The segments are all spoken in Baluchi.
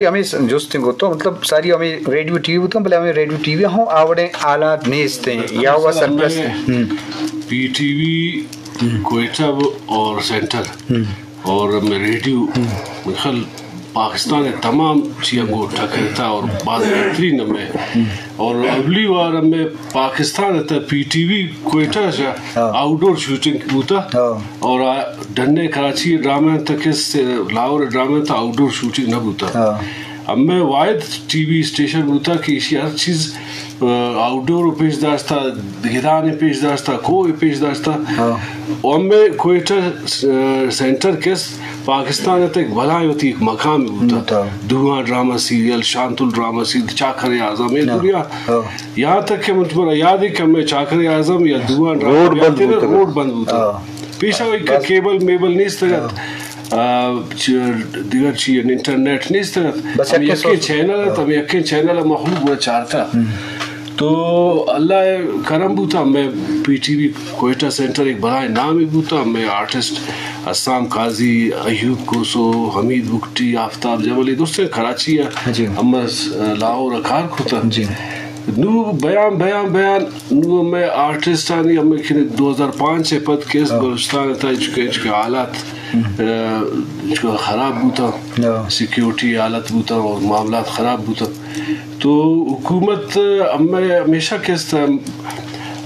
ہمیں س-، جست کو تو مطلب ساری ہمیں ریڈیو ٹی وی بوتاں، بلے ہمیں ریڈیو ٹی وی ہوں آوڑیں حالات نیست ہیں یا وہ سرپرست ہیں۔ ہم۔ پی ٹی وی کوئٹہ اور سینٹر اور ہمیں ریڈیو، میرے خیال پاکستان ءِ تمام چیاں گوں ٹکرتا اور باز بہترین ہمیں۔ اور اولی وار ہمیں پاکستان ءِ تہ پی ٹی وی کوئٹہ شا ہاں۔ آؤٹ ڈور شوٹنگ بوتا۔ ہاں۔ اور آ ڈنے کراچی ڈرامہ تک اس لاہور ڈرامہ تہ آؤٹ ڈور شوٹنگ نہ بوتا۔ ہاں۔ ہمیں واحد ٹی وی اسٹیشن بوتا کہ ایشی ہر چیز، آ، آؤٹ ڈور پیش داشتا، گدان پیش داشتا، کوہ پیش داشتا۔ ہاں۔ و ہمیں کوئٹہ، آ، سینٹر کس پاکستان ءِ تہ ایک بلائیں وتی ایک مقام بوتا۔ بوتا۔ دوہاں ڈرامہ سیریل، شانتل ڈرامہ سیریل، چاکر اعظم، یہ ہاں۔ دنیا۔ ہاں۔ یہاں تک کہ مجھ پر یاد ہے کہ ہمیں چاکر اعظم یا دوہاں ڈرامہ روڈ بند بوتا۔ روڈ بند بوتا۔ ہاں۔ پیشہ ایک بس۔ کیبل میبل نیست تھا۔ ہاں۔ آ، چ-، دیگر چی، انٹرنیٹ نیست ات۔ بس ہم یکیں یکیں سوچ۔ چینل ات، ہم یکیں چینل مخلوق بوت چارتا۔ ہم۔ تو اللہ کرم بوتا، ہمیں پی ٹی وی کوئٹہ سینٹر ایک بلائیں نامی بوتا، ہمیں آرٹسٹ حسام قاضی، ایوب کھوسو، حمید بگٹی، آفتاب جمالی، دوستیں کراچی ءَ، جی۔ ہم لاہور ءَ کار کتا۔ جی۔ نو بیان، بیان، بیان، نو ہمیں آرٹسٹانی ہمیں کہ دو ہزار پانچ ءَ پد کیس ہاں۔ بلوچستان ءِ تہ اچکے، اچکے حالات، ہم۔ آ، اچکے خراب بوتا، ہاں۔ سیکیورٹی حالت بوتا اور معاملات خراب بوتا۔ تو حکومت ہمیں ہمیشہ کیس تہ،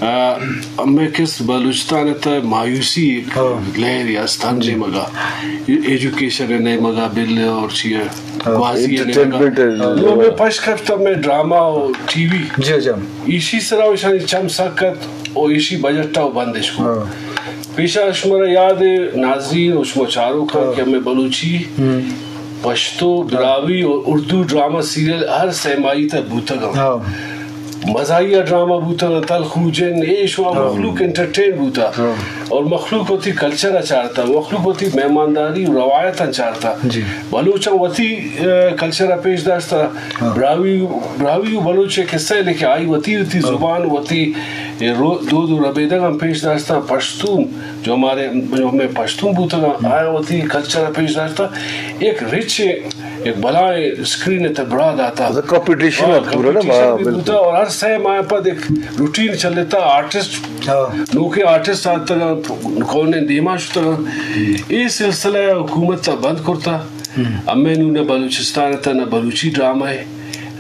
آ، ہمیں کیس بلوچستان ءِ تہ مایوسی ایک ہاں۔ لہر یا استان جی۔ نیمگا، ایجوکیشن نیمگا بل اور چیئے۔ ہاں، گوازی ءِ انٹرٹینمنٹ نیمگا۔ ءِ نو ہمیں پش کپت ہمیں ڈرامہ و ٹی وی۔ جی، جی۔ ایشی سرا و ایشانی چم سک ات و ایشی بجٹ ءَ و بندش کو۔ ہاں۔ پیشا شمارا یاد ہے ناظرین و شما چاروکاں ہاں۔ کہ ہمیں بلوچی، ہم۔ پشتو، ہاں۔ براہوئی و اردو ڈرامہ سیریل ہر سہ ماہی تک بوتگ ہاں۔ ہاں۔ مزاحیہ ڈرامہ بوتگ، تلخ و جن، اے شما ہاں۔ مخلوق انٹرٹین بوتا۔ ہاں۔ اور مخلوق وتی کلچر ءَ چارتا، مخلوق وتی مہمانداری و روایتاں چارتا۔ جی۔ بلوچاں وتی، آ، کلچر ءَ پیش داشتا۔ ہاں۔ براہوئی، براہوئی و بلوچ ءِ قصہ ءَ لیکن آئی وتی، وتی ہاں۔ زبان، وتی، اے، رو-، دود و ربیدگ ہم پیش داشتا۔ پشتون، جو ہمارے، جو ہمیں پشتون بوتگاں، ہاں۔ آیا وتی کلچر ءَ پیش داشتا۔ ایک رچ ایک بلائیں اسکرین ءِ تہ برا داتا۔ اصل کمپٹیشن ہاں، ات پورا نا، کمپٹیشن ہاں، بھی بالکل۔ بوتا اور ہر سہ ماہ پد ایک روٹین چلتا، آرٹسٹ، ہاں۔ نوکیں آرٹسٹ آتگاں، کون دیما شتگاں۔ اے سلسلہ حکومت ءَ بند کرتا۔ ہم۔ ہمے نوں نہ بلوچستان ءِ تہ نہ بلوچی ڈرامہ ءِ،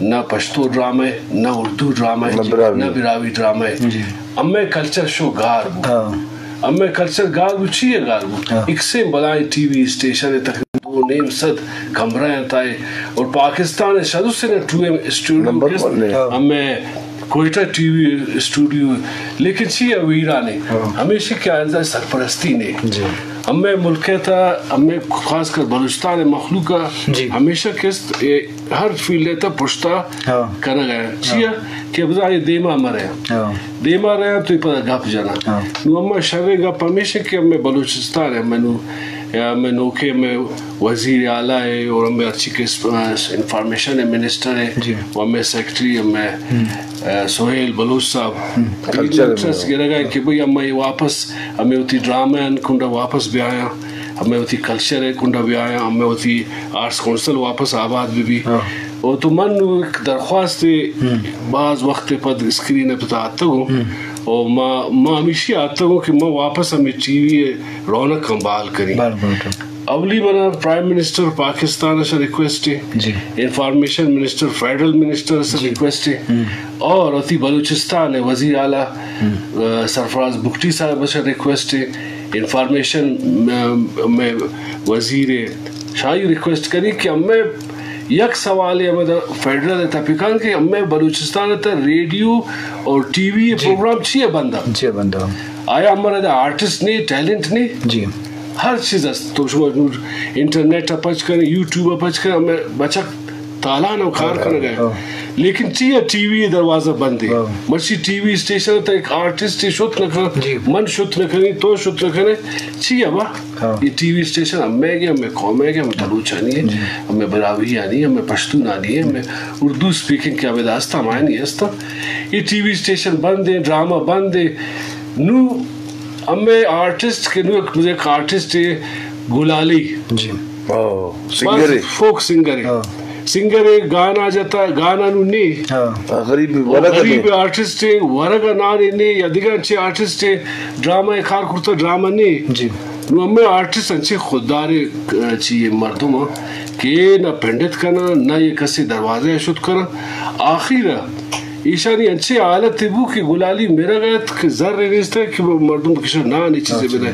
نہ پشتو ڈرامہ ءِ، نہ اردو ڈرامہ ءِ، نہ براہوئی۔ نہ براہوئی ڈرامہ ءِ۔ جی۔ ہمے کلچر شو گار بو۔ ہاں۔ ہمے کلچر گار بو، چی ءَ گار بو؟ ہاں۔ اکسیں بلائیں ٹی وی اسٹیشن ءِ تقریباً دو نیم صد کمرہ انت آئے۔ اور پاکستان ءِ شدو سے نہ ٹو ایم اسٹوڈیو نمبر کس ون ءِ۔ ہاں۔ ہمے کوئٹہ ٹی وی اسٹوڈیو، لیکن چی ءَ ویران ءِ؟ ہاں۔ ہمیشہ کہ آنزا سرپرستی نے۔ جی۔ ہمے ملک ءِ تہ، ہمے خاص کر بلوچستان ءِ مخلوق ءَ جی۔ ہمیشہ کست اے ہر فیلڈ ءِ تہ پشتا ہاں۔ کنگ ءَ۔ چیا ہاں۔ کہ بزاں اے دیما مرے۔ ہاں۔ دیما رہے تو پدا گپ جنا۔ ہاں۔ نو ہمے شریں گپ ہمیشہ کہ ہمے بلوچستان ءِ، ہمے نو، یا ہمے نوکے ہمے وزیر اعلیٰ ءِ اور ہمے ہرچی کہ اس-، انفارمیشن ءِ منسٹر ءِ، جی۔ و ہمے سیکرٹری ہمے، ہم۔ آ، سہیل بلوچ صاحب، ہم۔ کلچر انٹرسٹ گرگ ءَ کہ بھئی ہمے واپس ہمے وتی ڈرامہ آن کنڈا واپس بیایاں، ہمے وتی کلچر ءِ کنڈا بیایاں، ہمے وتی آرٹس کونسل واپس آباد بہ بی۔ ہاں۔ او تو من نوں یک درخواست ہم۔ باز وقت پد اسکرین ءِ پتا آتگوں۔ ہم۔ او ما، ما ہمیشی آتگوں کہ ما واپس ہمے ٹی وی ءِ رونق ہم بحال کنی۔ بال بال۔ اولی منا پرائم منسٹر پاکستان ءَ ریکویسٹ ہے، جی۔ انفارمیشن منسٹر، فیڈرل منسٹر ءَ جی۔ ریکویسٹ ہے، ہم۔ اور اتی بلوچستان ءِ وزیر اعلیٰ، ہم۔ آ، سرفراز بگٹی صاحب ءَ ریکویسٹ ہے، انفارمیشن، آ، میں وزیر شاہی ریکویسٹ کنی کہ ہمیں یک سوال ہے ہمیں فیڈرل ءِ تہ پکان کہ ہمیں بلوچستان ءِ تہ ریڈیو اور ٹی وی ءِ جی۔ پروگرام چی ءَ بندہ؟ چی ءَ بندہ؟ آیا ہمارا دا آرٹسٹ نہیں، ٹیلنٹ نہیں؟ جی۔ ہر چیز است۔ تو شما انٹرنیٹ ءَ پچ کریں، یوٹیوب ءَ پچ کریں، ہمیں بچک تالان ءَ کار ہاں، کنگ ءَ۔ ہاں۔ لیکن چی ءَ ٹی وی ءِ دروازہ بند ہے؟ ہاں۔ مرچی ٹی وی اسٹیشن ءِ تہ ایک آرٹسٹ شت نہ کن، جی۔ من شت نہ کنی، تو شت نہ کنے، چی ءَ با؟ ہاں۔ یہ ٹی وی اسٹیشن ہمیں گے، ہمیں قوم ہے گے، ہمیں بلوچانی ہے، جی۔ ہمیں براہوئی آنی ہے، ہمیں پشتون آنی ہے، ہمیں اردو اسپیکنگ کیا بداستہ ہمارے نہیں ہستا۔ یہ ٹی وی اسٹیشن بند ہے، ڈرامہ بند ہے۔ نو ہمیں آرٹسٹ کے، نو ایک، ایک آرٹسٹ ہے گلالی۔ جی۔ او، سنگر ہے۔ فوک سنگر ہے۔ ہاں۔ سنگر ء گانا جتا، گانا نو نے۔ ہاں۔ غریب ورگ ء غریب نے۔ آرٹسٹ ء ورگ ء نانے نے یا دگہ انچیں آرٹسٹ ء ڈرامہ ء کار کرتا، ڈرامہ نے۔ جی۔ نو ہمے آرٹسٹ انچیں خوددار ء چی مردم ء کہ نہ پنڈت کناں، نہ یہ کسی دروازہ ء شت کناں۔ آخر ء ایشانی انچیں حالت بو کہ گلالی مرگ ات کہ زر نیست کہ مردم کشا نان چیزے بدے۔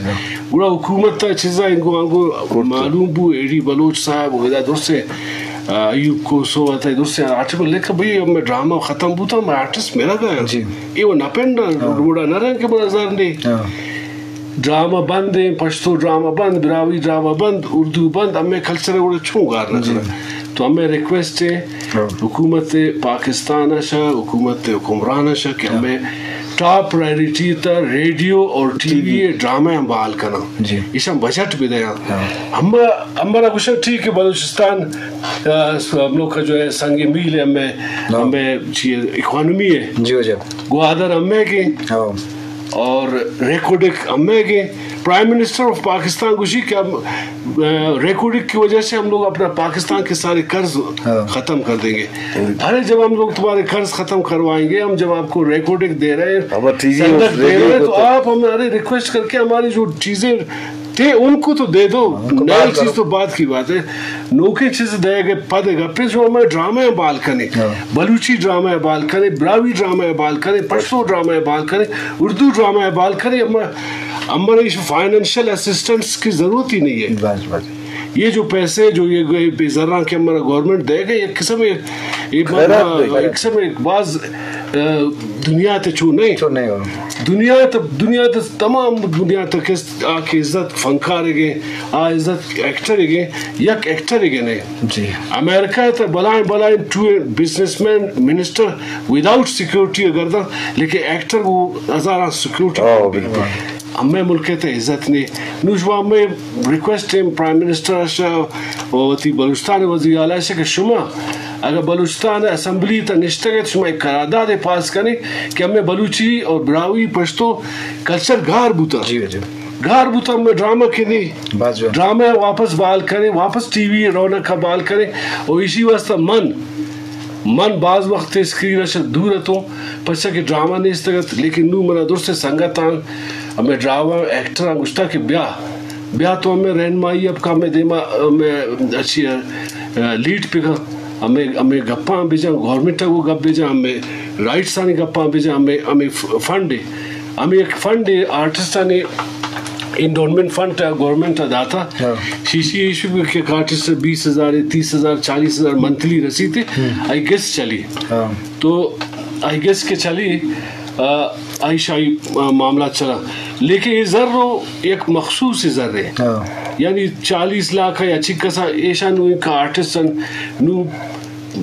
گڑا حکومت تا چیزا انگو آنگو معلوم بو، اے ڈی بلوچ صاحب و ادا درسے، آ، ایوب کوسو ات، درسے آرٹیکل لکھ بھئی، ہمے ڈرامہ ختم بوتا، ہمے آرٹسٹ مرگ ء۔ جی۔ اے و نہ پنڈ، گڑا نہ رہن کہ بنا زر نے۔ ہاں۔ ڈرامہ بند ہیں، پشتو ڈرامہ بند، براہوئی ڈرامہ بند، اردو بند، ہمے کلچر ء گڑا چون گار نہ کناں۔ تو ہمے ریکویسٹ ہے حکومت پاکستان ء شا، حکومت حکمران ء شا کہ ہمے ٹاپ پرائرٹی تا ریڈیو اور ٹی وی ء ڈرامہ ہم بحال کناں۔ جی۔ ایشاں بجٹ بدیاں۔ ہم، ہمارا گوشن ٹھیک ہے بلوچستان، آ، ہم لوگ کا جو ہے سنگ میل ہے، ہمیں، ہمیں چیئے اکانومی ہے۔ جی، جی۔ گوادر ہمیں کے۔ اور ریکوڈک ہمیں کے۔ پرائم منسٹر آف پاکستان گوشی کہ ہم، آ، ریکوڈک کی وجہ سے ہم لوگ اپنا پاکستان کے سارے قرض ختم کر دیں گے۔ ارے جب ہم لوگ تمہارے قرض ختم کروائیں گے، ہم جب آپ کو ریکوڈک دے رہے ہیں، صندوق دے رہے ہیں، تو آپ ہمارے ریکویسٹ کر کے ہماری جو چیزیں تھے ان کو تو دے دو، نئی چیز تو بعد کی بات ہے۔ نوکیں چیز دے گئے پد گپے جو ہمیں ڈرامہ بال کنے، بلوچی ڈرامہ بال کنے، براہوئی ڈرامہ بال کنے، پشتو ڈرامہ بال کنے، اردو ڈرامہ بال کنے، ہم ہمارے فائنینشل اسسٹنس کی ضرورت ہی نہیں ہے۔ یہ جو پیسے جو یہ گئے بے زراں کہ ہمارا گورنمنٹ دے گئے، ایک قسم ایک، ایک قسم ایک باز، آ، دنیا تے چو نہیں۔ دنیا تے، دنیا تے تمام دنیا تے کس آ کہ عزت فنکار گے، آ عزت ایکٹر گے، یک ایکٹر گے نہیں۔ جی۔ امریکہ تے بلائیں بلائیں two businessman minister without security اگر دا، لیکن ایکٹر وہ ہزاراں سیکورٹی۔ ہمیں ملک تے عزت نے۔ نوش ہمیں ریکویسٹ ہے پرائم منسٹر شا و وتی بلوچستان وزیر اعلیٰ شا کہ شما اگر بلوچستان اسمبلی تا نشتگ ات، شما ایک قرارداد پاس کنے کہ ہمیں بلوچی اور براہوئی پشتو کلچر گار بوتا۔ جی، جی۔ گار بوتا ہمیں ڈرامہ کے نہیں۔ ڈرامہ واپس بحال کرے، واپس ٹی وی رونق بحال کرے۔ اور اسی واسطہ من، من باز وقت اسکرین شا دور اتوں، پرچا کہ ڈرامہ نیستگ ات، لیکن نوں منا درست سنگتاں، ہمے ڈرامہ ایکٹراں گوشتا کہ بیا، بیا تو ہمے رہنمائی اب کا ہمے دیما ہمے اچھی، آ، لیڈ پہ کا، ہمے، ہمے گپاں بجاں، گورنمنٹ ء وہ گپ بجاں، ہمے رائٹس آنی گپاں بجاں، ہمے، ہمے ف-، فنڈ ہے، ہمے ایک فنڈ ہے، آرٹسٹ آنی انڈورمنٹ فنڈ ء گورنمنٹ ء داتا۔ شیشی ایشو بھی کہ آرٹسٹ بیس ہزار، تیس ہزار، چالیس ہزار منتھلی رسیتے، آئی گیس چلی۔ تو آئی گیس کے چلی، آ، آئی شاہی، آ، معاملہ چلا۔ لیکن یہ زر رو یک مخصوص زر ہے۔ یعنی چالیس لاکھ یا چکسا ایشا نو ایک آرٹسٹ نو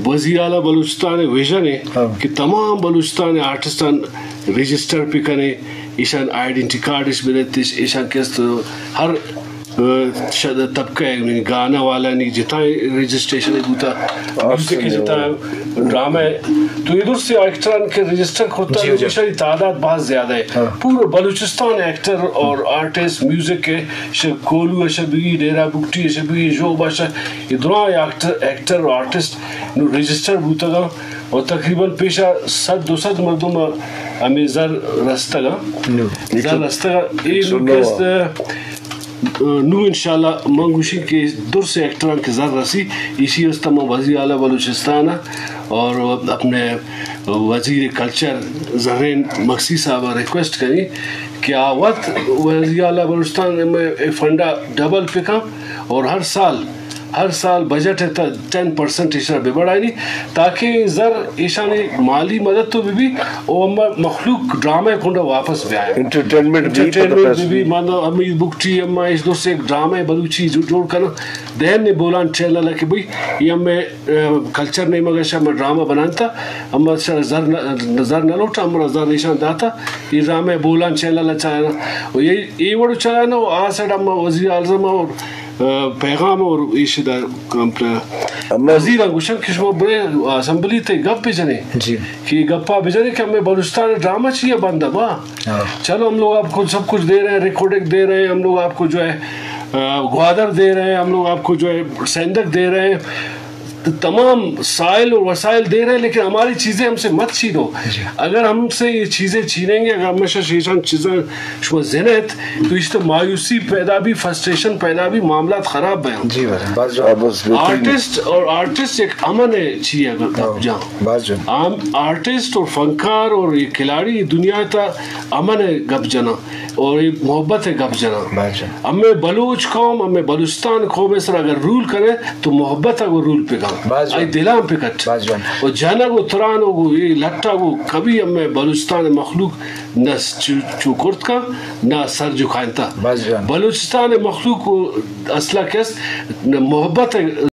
وزیر اعلیٰ بلوچستان ویژن ہے کہ تمام بلوچستان آرٹسٹان رجسٹر پہ کنے، ایشان آئیڈنٹی کارڈ اش بدتش، ایشان کست ہر، آ، شد طبقہ ہے، یعنی گانا والا نی جتائیں رجسٹریشن بوتا، میوزک کے جتائیں ڈرامہ ہے، تو ادھر سے ایکٹران کے رجسٹر کرتا ہے، ایشانی تعداد بہت زیادہ ہے۔ پورا بلوچستان ایکٹر اور آرٹسٹ میوزک کے، شب کولو شبی، ڈیرہ بگٹی شبی، جو باشا، یہ دراں ایکٹر، ایکٹر اور آرٹسٹ نو رجسٹر بوتگاں اور تقریباً پیشا صد دو صد مردم ہمیں زر رستگاں۔ زر رستگاں۔ اے نو کست، نو انشاءاللہ من گوشی کہ درس ایکٹراں کہ زر رسی، ایشی است من وزیر اعلیٰ بلوچستان اور اپنے وزیر کلچر زرین مگسی صاحب ریکویسٹ کنی کہ آ وت وزیر اعلیٰ بلوچستان میں فنڈا ڈبل پکاں اور ہر سال ہر سال بجٹ ء تا ٹین پرسنٹ ایشاں بہ بڑائینی تاکہ اے زر ایشانی مالی مدد تو بہ بی و اما مخلوق ڈرامہ کنڈا واپس بیائے۔ انٹرٹینمنٹ بہ بی، انٹرٹینمنٹ بہ بی۔ من امید بگٹی اما ایش درس ایک ڈرامہ بلوچی جو جوڑ کناں دین نے بولان چینل ء کہ بھئی یہ ہمیں، آ، کلچر نیمگ ء شہ ہمیں ڈرامہ بنانتا، ہم شہ زر نہ، زر نہ لوٹا، ہمارا زر ایشان داتا، یہ ڈرامہ بولان چینل ء چلانا و یہ اے وڑ چلانا و آ سائیڈ ہم وزیر اعظم اور، آ، پیغام اور ایشی دا، اپنا وزیر گوشن کہ شما برے اسمبلی تے گپ بجنے۔ جی۔ کہ گپا بجنے کہ ہمیں بلوچستان ڈرامہ چیئے بند ہے با۔ چلو ہم لوگ آپ کو سب کچھ دے رہے ہیں، ریکارڈنگ دے رہے ہیں، ہم لوگ آپ کو جو ہے، آ، گوادر دے رہے ہیں، ہم لوگ آپ کو جو ہے سیندک دے رہے ہیں۔ تمام سائل اور وسائل دے رہے ہیں، لیکن ہماری چیزیں ہم سے مت چھینو۔ جی۔ اگر ہم سے یہ چیزیں چھینیں گے، اگر ہمیشہ شیشان چیزیں شما زنت، تو اس سے مایوسی پیدا بھی، فرسٹریشن پیدا بھی، معاملات خراب ہیں۔ جی بھائی، بس جو بس بہترین۔ آرٹسٹ اور آرٹسٹ ایک امن ہے چی اگر ہاں، جان۔ بس جو۔ ہم آرٹسٹ اور فنکار اور یہ کھلاڑی دنیا تا امن ہے گپ جنا۔ اور یہ محبت ہے گپ جنا۔ بس جو۔ ہمیں بلوچ قوم، ہمیں بلوچستان قوم سر اگر رول کرے تو محبت کو رول پہ گا۔ بس جو۔ آئی دلان پہ کٹ۔ بس جو۔ اور جنگ و تران و گو یہ لٹا گو کبھی ہمیں بلوچستان مخلوق نہ چو، چو کرت کا، نہ سر جھکائنتا۔ بس جو۔ بلوچستان مخلوق کو اصلہ کس محبت